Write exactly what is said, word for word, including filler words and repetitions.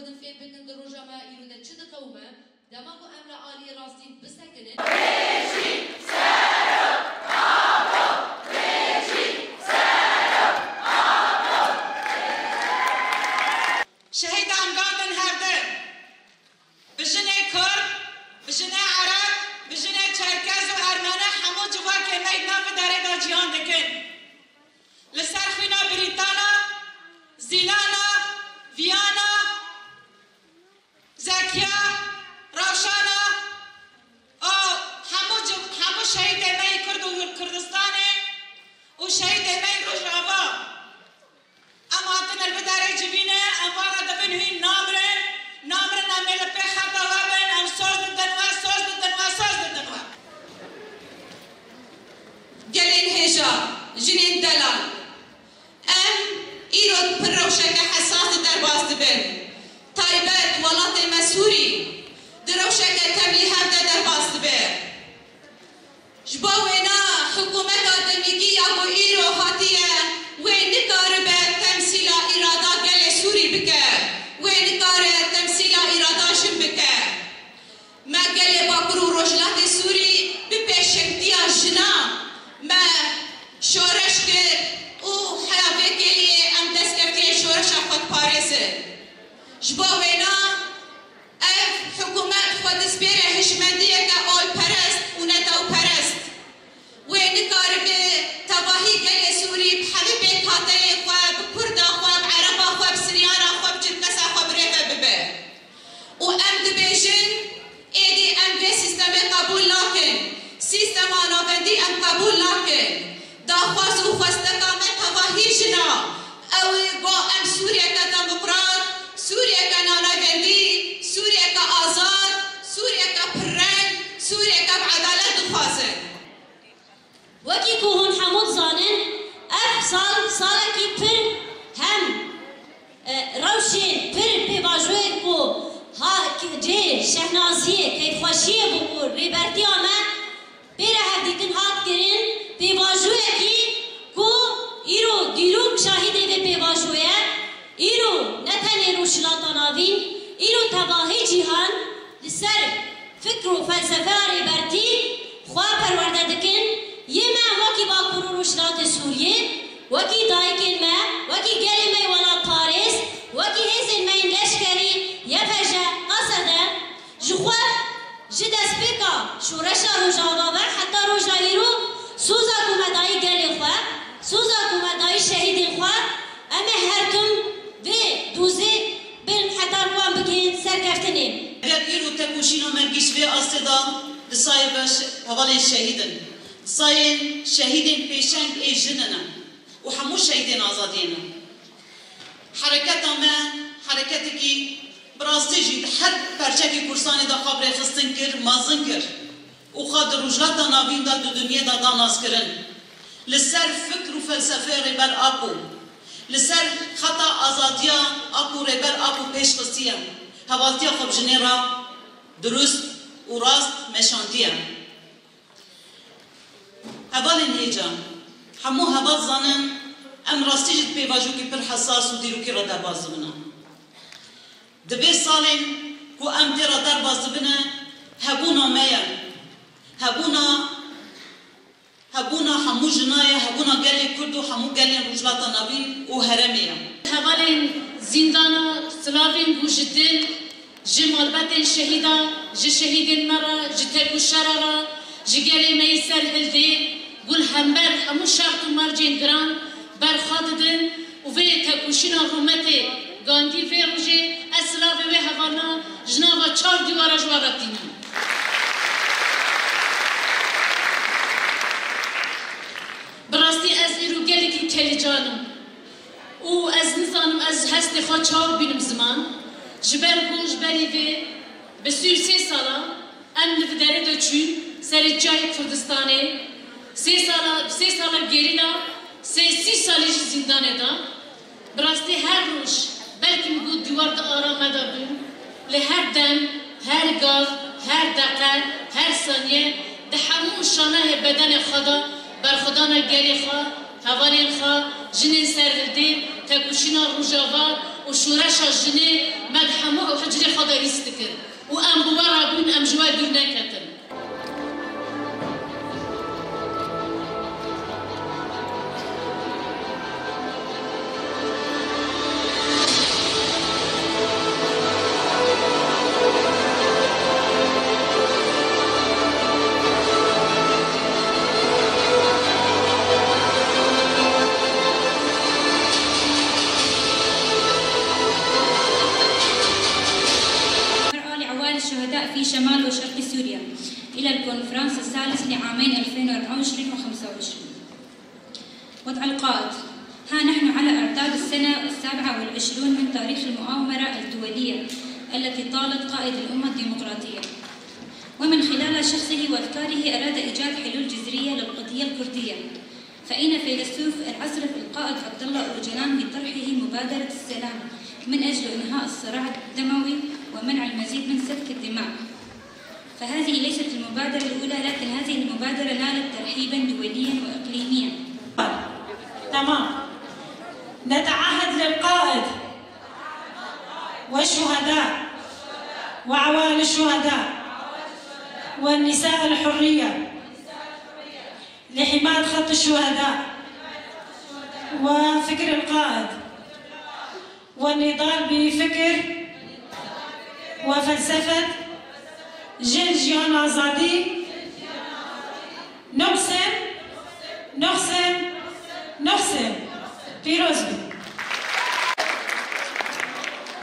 Fêm bikin di roja me îro de çi diqewime, dema ku em li aliyê rastî bisekinin. Şehîdan gandin hevdin. Bijinê Kurd, bijinê Ereb, bijinê Çerkez û Ermene hemû civakê me di nav vê derê de ciyan dikin. Li ser xwîna Brîtana, Zîlana, Viyana, Zekiya, Rawşana û hemû civ-, hemû şehîdê me yê Kurd û Kurdistanê û şehîdê me yê Rojava. Em hatine li vê derê civîne, em wan re dibin hîn namirin, namirin em ê li pê xeta we bin, em soz didin we, soz didin we, soz didin we. Gelên hêja, jinên delal, em îro di pir rewşeke hesas de derbas dibin. Taybet welatê me Sûrî di rewşeke tevlîhev de derbas dibe. Ji bo wêna hikûmeta demîkî ya ku îro hatiye, wê nikaribe temsîla îrada gelê Sûrî bike, wê nikare temsîla îrada jin bike. Me gelê Bakur û Rojhilatê Sûrî bi pêşengtiya jina me şoreş kir û heya vê kêliyê em dest keftiye şoreşa xwe diparêzin. Ji bo wêna ev hikûmet xwe dispêre hişmendiyeke olperest û netewperest. Wê nikaribe tevahî gelê Sûrî bi hemî pêkhateyên xwe, bi Kurda xwe, bi Ereba xwe, bi Siryana xwe, bi Çirkesa xwe birêve bibe. Û em dibêjin, êdî em vê sîstemê qebûl nakin. Sîstema navendî em qebûl nakin. Daxwaz û xwesteka me tevahî jina, ew e ku em Sûriyeke demokrat, Sûriyeke nanavendî, Sûriyeke azad, Sûriyeke pirreng, Sûriyeke bi edalet dixwazin. Wekî ku hûn hemû dizanin, ev sal salekî pir hem, e, rewşên pir pêvajoyên ku ha, cihê şehnaziyê, keyfxweşiyê bû ku rêbertiya me pê re hevdîtin hat kirin, pêvajoyekî ku îro dîrok şahidê vê pêvajoye, îro ne tenê Rojhilata Navîn, îro tevahî cîhan li ser fikr û felsefeya Rêbertî xwe perwerde dikin, yê me em wekî Bakur û Rojhilatê Sûriyê, wekî dayikên me, wekî gelê me yê welatparêz, wekî hêzên me yên leşkerî, Y P J, K S D, ji xwe, ji destpêka şoreşa Rojava ve heta roja îro, soza ku me dayî gelê xwe, soza ku me dayî şehîdên xwe, em ê her tim vê dozê bin heta wan bigihên serkeftinê. Eger îro tekoşîna me gihîşt vê astê de, di sayê ve şe-, hevalên şehîd in. Di sayên şehîdên pêşeng ê jin in û hemû şehîdên azadiyê ne. Hereketa me, hereketekî bi rastî jî di her perçekî Kurdistanê de xwe bi rêxistin kir, mezin kir û xwe di Rojhilata Navîn de, di dinyê de da naskirin. Li ser fikr û felsefeya Rêber Apo, li ser xeta azadiya Apo, Rêber Apo pêş xistiye, hevaltiya xwe bi jinê re dirust û rast meşandiye. Hevalên hêja, hemû heval zanin, em rastî jî di pêvajoyekî pir hesas û dîrokî re derbas dibine. Di vê salên ku em tê re derbas dibine, hebûna me ye. Hebûna, hebûna hemû jina ye, hebûna gelê Kurd û hemû gelên Rojhilata Navîn û herêmê ye. Hevalên zîndana, silavên ku ji dil, ji malbetên şehîda, ji şehîdên me re, ji tekoşera re, ji gelê me yî serhildê, ku li hember hemû şert û mercên giran berxwe didin û vê tekoşîna rûmetê Gandî vê rojê ez silavê wê hevalna ji nava çar dîwara ji wan re tînim. Bi rastî ez îro gelekî kelican im. Û ez nizanim ez hestê xwe çawa bînim ziman. Ji ber ku ji berî vê bi sî û sê sala em li vê derê de çûn serê çiyayê Kurdistanê. Sê sala, sê sala gerîla, sê sî salî ji zîndanê de. Bi rastî her roj belkî min got dîwar di ara me de bûn. Lê her dem, her gav, her deqe, her saniye di hemû şanehê bedenê xwe de berxwedana gelê xwe, hevalên xwe, jinên serhildê, tekoşîna Rojava û şoreşa jinê me di hemû û em bi we re bûn, em ji we dûr neketin. مرعى لعوائل الشهداء في شمال وشرق سوريا إلى الكونفرنس الثالث لعامين ألفين وأربعة وعشرين وخمسة وعشرين. وضع القائد: ها نحن على أعتاب السنة السابعة والعشرون من تاريخ المؤامرة الدولية التي طالت قائد الأمة الديمقراطية، ومن خلال شخصه وأفكاره أراد إيجاد حلول جذرية للقضية الكردية. فإن فيلسوف العصر القائد عبد الله أوجلان بطرحه مبادرة السلام من أجل إنهاء الصراع الدموي ومنع المزيد من سفك الدماء. فهذه ليست المبادرة الأولى، لكن هذه المبادرة نالت ترحيبا دوليا وإقليميا. تمام. نتعهد للقائد والشهداء وعوائل الشهداء والنساء الحرية لحماية خط الشهداء وفكر القائد والنضال بفكر وفلسفة جن جيان آزادي. نقسم، نقسم، نقسم. Pîroz be.